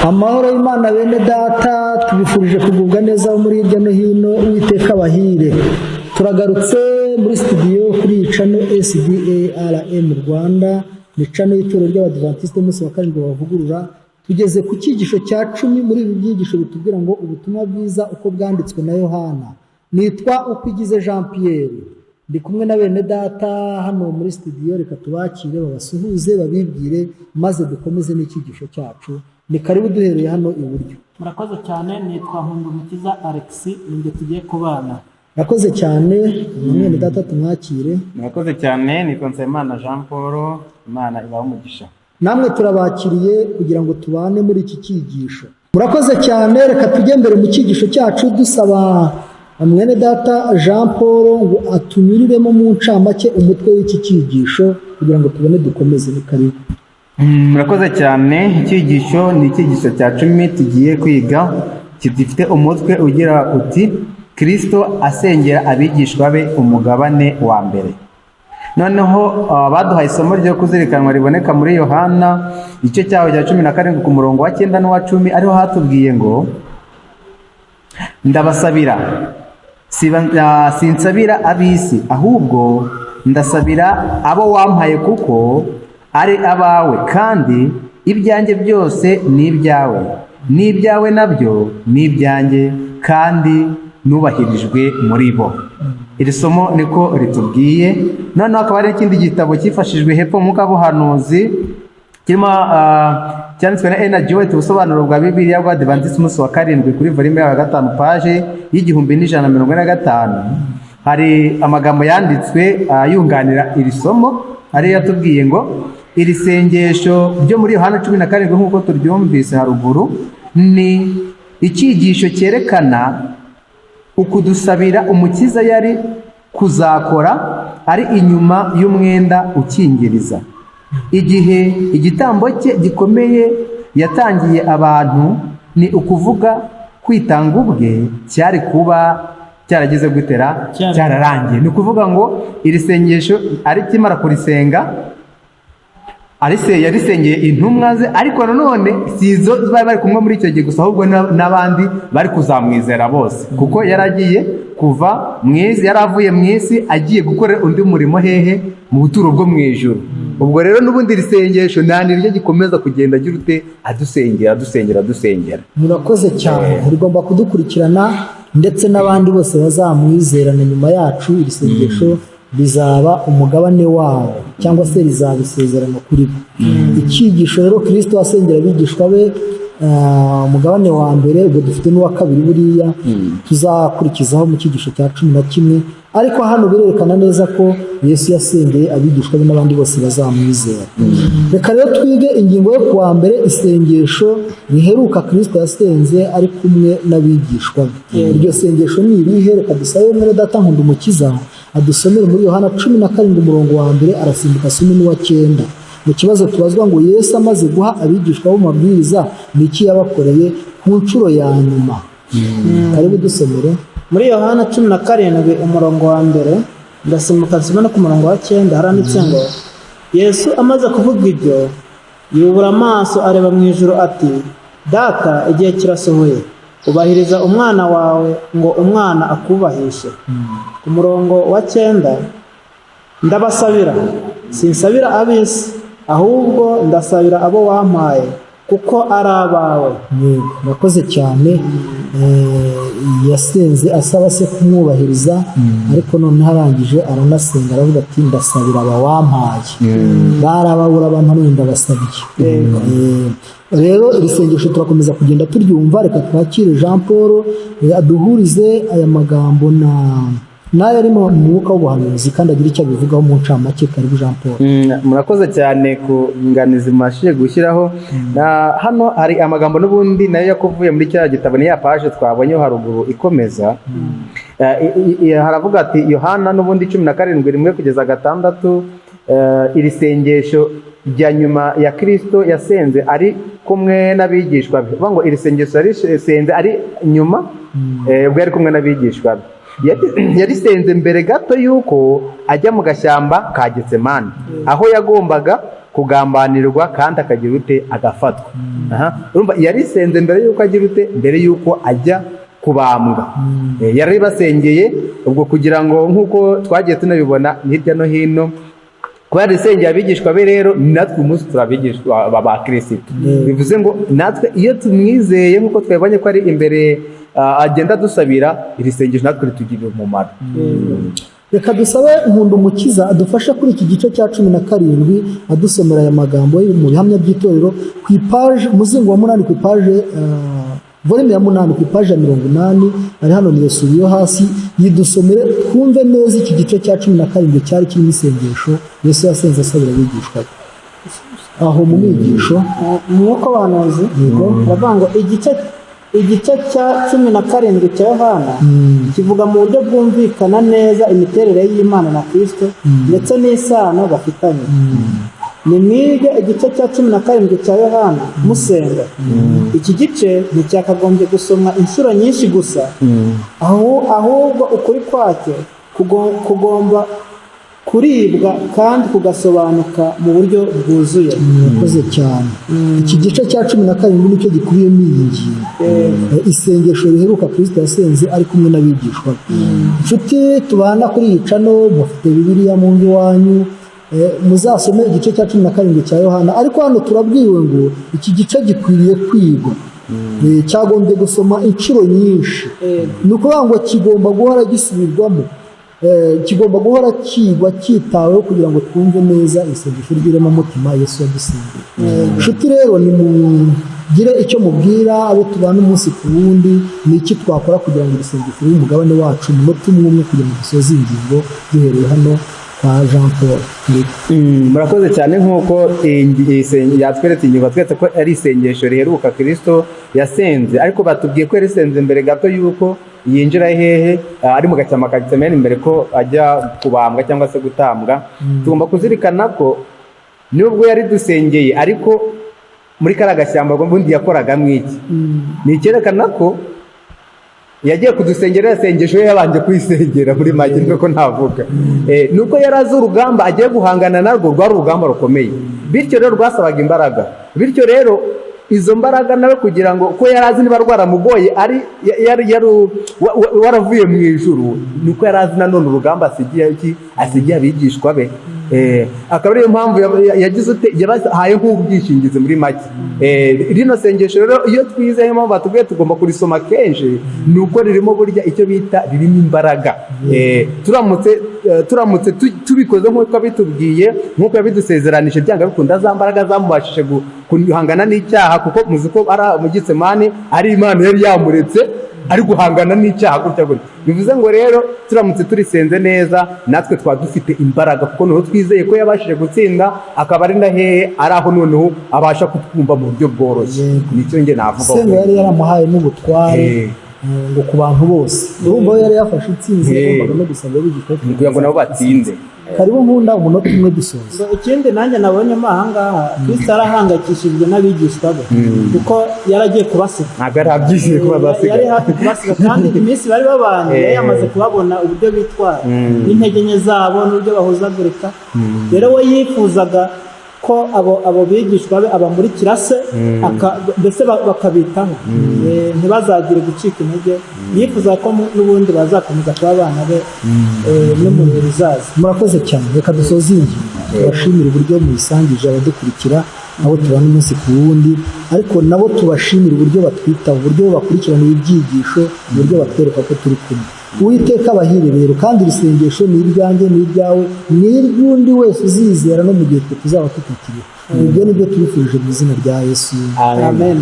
Amahoro y'Imana bene data, tubifurije kugubwa neza aho muri hirya no hino, Uwiteka abahire. Turagarutse muri studio kuri iyi channel SDARM Rwanda, ni channel y'itorero ry'Abadivantisite umunsi wa karindwi bavugurura. Tugeze ku cyigisho cya 10 muri ibi byigisho bitubwira ngo ubutumwa bwiza uko bwanditswe na Yohana. Nitwa Ukwigize Jean Pierre, ndi kumwe na bene data hano muri studio. Reka tubakire, babasuhuze, babibwire, maze dukomeze n'icyigisho cyacu. Ni karibu, duhereye hano iburyo. Murakoze cyane, nitwa Nkundumukiza Alex, ninjye tugiye kubana. Murakoze cyane, mwene data tumwakire. Murakoze cyane, nitwa Nsabimana Jean Paul, Imana ibahe umugisha. Namwe turabakiriye kugira ngo tubane muri iki cyigisho. Murakoze cyane, reka tujye mbere mu cyigisho cyacu, dusaba mwene data Jean Paul ngo atunyuriremo mu ncamake umutwe w'iki cyigisho kugira ngo tubone dukomeze. Ni karibu. Murakoze cyane, icyigisho ni icyigisho cya 10 tugiye kwiga, gifite umutwe ugira uti: Kristo asengera abigishwa be, umugabane wa mbere. Noneho baduhaye isomo ryo kuzirikanwa riboneka muri Yohana igice cyaho cya 17 ku murongo wa 9 n'uwa 10, ariho hatubwiye ngo: "Ndabasabira, sinsabira ab'isi, ahubwo ndasabira abo wampaye, kuko ari abawe, kandi ibyanjye byose ni ibyawe, n'ibyawe nabyo ni ibyanjye, kandi nubahirijwe muri bo." Iri somo niko ritubwiye. Noneho hakaba hari n'ikindi gitabo cyifashijwe hepfo mu kabuhanuzi kirimo, cyanditswe na Ellen G. White, ubusobanuro bwa Bibiliya bwa Adventist umunsi wa karindwi, kuri volume ya 5, page y'1145, hari amagambo yanditswe yunganira iri somo, ariyo yatubwiye ngo iri sengesho ryo muri Yohana 17 nk'uko turyumvise haruguru ni icyigisho cyerekana ukudusabira Umukiza yari kuzakora ari inyuma y'umwenda ukingiriza, igihe igitambo cye gikomeye yatangiye abantu, ni ukuvuga kwitanga ubwe, cyari kuba cyaragize gutera cyararangiye. Ni ukuvuga ngo iri sengesho arikimara kurisenga, yarisengeye intumwa ze, ariko nanone si izo bari bari kumwe muri icyo gihe gusa, ahubwo n'abandi bari kuzamwizera bose, kuko yari agiye kuva mu isi, yari avuye mu isi agiye gukora undi murimo hehe? Mu buturo bwo mu ijuru. Ubwo rero n'ubundi iri sengesho nta niryo gikomeza kugenda agira ute? Adusengera, adusengera, adusengera. Murakoze cyane, rigomba kudukurikirana ndetse n'abandi bose bazamwizerana nyuma yacu. Iri sengesho rizaba umugabane wabo cyangwa se rizaba isezerano kuri bo. Icyigisho rero, Kirisito asengera abigishwa be, umugabane wa mbere. Ubwo dufite n'uwa kabiri buriya tuzakurikizaho mu cyigisho cya 11, ariko hano birerekana neza ko Yesu yasengeye abigishwa be n'abandi bose bazamwizera. Reka rero twige ingingo yo kuwa mbere, isengesho riheruka Kirisito yasenze ari kumwe n'abigishwa be. Iryo sengesho ni irihe? Reka dusabe mwene data Nkundumukiza adusomere muri Yohana 17 umurongo wa mbere, arasimbuka asome n'uwa 9. Mu kibazo tubazwa ngo: Yesu amaze guha abigishwa bo mabwiriza, ni iki yabakoreye ku nshuro ya nyuma? Karibu, dusomere. Muri Yohana 17 umurongo wa mbere, ndasimbuka nsoma no ku murongo wa 9, haranditse ngo: "Yesu amaze kuvuga ibyo, yubura amaso areba mu ijuru ati: 'Data, igihe kirasohoye, ubahiriza umwana wawe ngo umwana akubahishe.'" Ku murongo wa 9: "Ndabasabira, sinsabira ab'isi, ahubwo ndasabira abo wampaye, kuko ari abawe." Yego, murakoze cyane. Yasenze asaba se kumwubahiriza, ariko noneho arangije aranasenga, aravuga ati: "Ndasabira aba wampaye, barababura bampa, none ndabasabiye." Rero iri sengesho turakomeza kugenda turyumva. Reka twakire Jean Paul, aduhurize aya magambo na n'ayo ari mu mwuka w'ubuhanuzi, kandi agira icyo abivugaho mu ncamake. Karibu, Jean Paul. Murakoze cyane ku nganizi mubashije gushyiraho. Na hano hari amagambo n'ubundi nayo yakuvuye muri cya gitabo, ni ya page twabonye haruguru ikomeza. Haravuga ati Yohana n'ubundi 17 rimwe kugeza 6, iri sengesho rya nyuma ya Kristo yasenze ari kumwe n'abigishwa be. Uvuga ngo iri sengesho yarisenze ari nyuma, ubwo yari kumwe n'abigishwa be. Yarisenze mbere gato y'uko ajya mu gashyamba ka Getsemani, aho yagombaga Kugambanirwa kandi akagira ute? Agafatwa. Aha. Urumva yarisenze mbere y'uko agira ute? Mbere y'uko ajya kubambwa. Yaribasengeye ubwo kugira ngo, nk'uko twagiye tunabibona hirya no hino, kuba yarisengeye abigishwa be. Rero natwe uyu munsi turabigishwa ba Kirisitu, bivuze ngo natwe iyo tumwizeye, nk'uko twabonye ko ari imbere agenda adusabira, iri sengesho natwe ritugirira umumaro. Reka dusabe Nkunda Umukiza adufashe kuri iki gice cya 17, adusomera aya magambo yo mu Bihamya by'Itorero ku ipaje, umuzingo wa 8, ku ipaje, volume ya 8, ku ipaje ya 80. Ari hano, ni yo hasi, yidusomere twumve neza iki gice cya 17 cyari kirimo isengesho Yesu yasenze asabira abigishwa be aho mu mwigisho. Umwuka w'abahanuzi baravuga ngo igice cya 17 cya Yohana kivuga mu buryo bwumvikana neza imiterere y'Imana na Kristo ndetse n'isano bafitanye. Nimwige igice cya 17 cya Yohana musenga. Iki gice nticyakagombye gusomwa inshuro nyinshi gusa, ahubwo ukuri kwacyo kugomba kuribwa kandi kugasobanuka mu buryo bwuzuye. Murakoze cyane. Iki gice cya 17 nicyo gikubiyemo iyi ngingo, isengesho riheruka Kristo yasenze ari kumwe n'abigishwa be. Inshuti tubana kuri iyi channel, mufite Bibiliya mu ngo iwanyu, muzasome igice cya 17 cya Yohana. Ariko hano turabwiwe ngo iki gice gikwiriye kwigwa, cyagombye gusoma inshuro nyinshi. Ni ukuvuga ngo kigomba guhora gisubirwamo, kigomba guhora kigwa cyitaweho kugira ngo twumve neza isengesho ry'iremamutima Yesu yadusengeye. Inshuti rero, nimugire icyo mubwira abo tubana umunsi ku wundi. Ni iki twakora kugira ngo iri sengesho ribe umugabane wacu? Umunota umwe umwe kugira ngo dusoze iyi ngingo, duhereye hano kwa Jean Paul. Murakoze cyane. Nk'uko yatweretse ingingo, atweretse ko ari isengesho riheruka Kristo yasenze, ariko batubwiye ko yarisenze mbere gato y'uko yinjira hehe? Ari mu gashyamba ka Getsemani, mbere ko ajya kubambwa cyangwa se gutambwa. Tugomba kuzirikana ko nubwo yari dusengeye, ariko muri kariya gashyamba ubundi yakoragamo iki? Ni icyerekana ko yagiye kudusengera yasengesho ye yabanje kwisengera. Muri make niko navuga. Nuko yari azi urugamba agiye guhangana narwo, rwari urugamba rukomeye, bityo rero rwasabaga imbaraga. Bityo rero izo mbaraga nawe kugira ngo, ko yari azi niba rwaramugoye ari yari waravuye mu ijuru, nuko yari azi nanone urugamba asigiye iki? Asigiye abigishwa be. Akaba ariyo mpamvu yagize ute? Yabahaye nk'ubwishingizi muri make. Rino sengesho rero, iyo twizeye, niyo mpamvu batubwiye tugomba kurisoma kenshi, ni uko ririmo burya icyo bita, ririmo imbaraga. Turamutse tubikoze nk'uko abitubwiye, nk'uko yabidusezeranije, byanga bikunda za mbaraga zamubashije guhangana n'icyaha, kuko muzi ko ari mu Getsemani ari Imana yari yamuretse ari guhangana n'icyaha gutya gutya. Bivuze ngo rero turamutse turisenze neza, natwe twaba dufite imbaraga, kuko noneho twizeye ko yabashije gutsinda, akaba ari na hehe ari aho noneho abasha kutwumva mu buryo bworoshye. Nicyo njye navuga. Sengo yari yaramuhaye n'ubutware ngo ku bantu bose. Urumva we yari yafashe intsinzi, yagombaga no gusaba abigishwa be kugira ngo nabo batsinde. Karibu Nkunda, umunota umwe dusoza. Ngo ikindi nanjye nabonyemo aha ngaha, Kristo yarahangayikishijwe n'abigishwa be kuko yaragiye kubasiga. Ntabwo yari abyizeye ko bazasiga. Yari hafi kubasiga, kandi iminsi bari babanye yari yamaze kubabona uburyo bitwara n'intege nke zabo n'uburyo bahuzagurika. Rero we yifuzaga ko abo bigishwa be abamurikira se, mbese bakabitaho, ntibazagire gucika intege. Yifuza ko n'ubundi bazakomeza kuba abana be no mu bihe bizaza. Murakoze cyane. Reka dusoze iyi ngingo. Tubashimire uburyo muyisangije abadukurikira, abo tubana umunsi ku wundi, ariko nabo tubashimire uburyo batwitaho, uburyo bakurikirana ibi byigisho, uburyo batwereka ko turi kumwe. Uwiteka abahire rero. Kandi iri sengesho ni iryanjye, ni iryawe, ni iry'undi wese uzizera no mu gihe twe tuzaba tutakiriho. Ibyo ni byo tubifurije mu izina rya Yesu. Amen.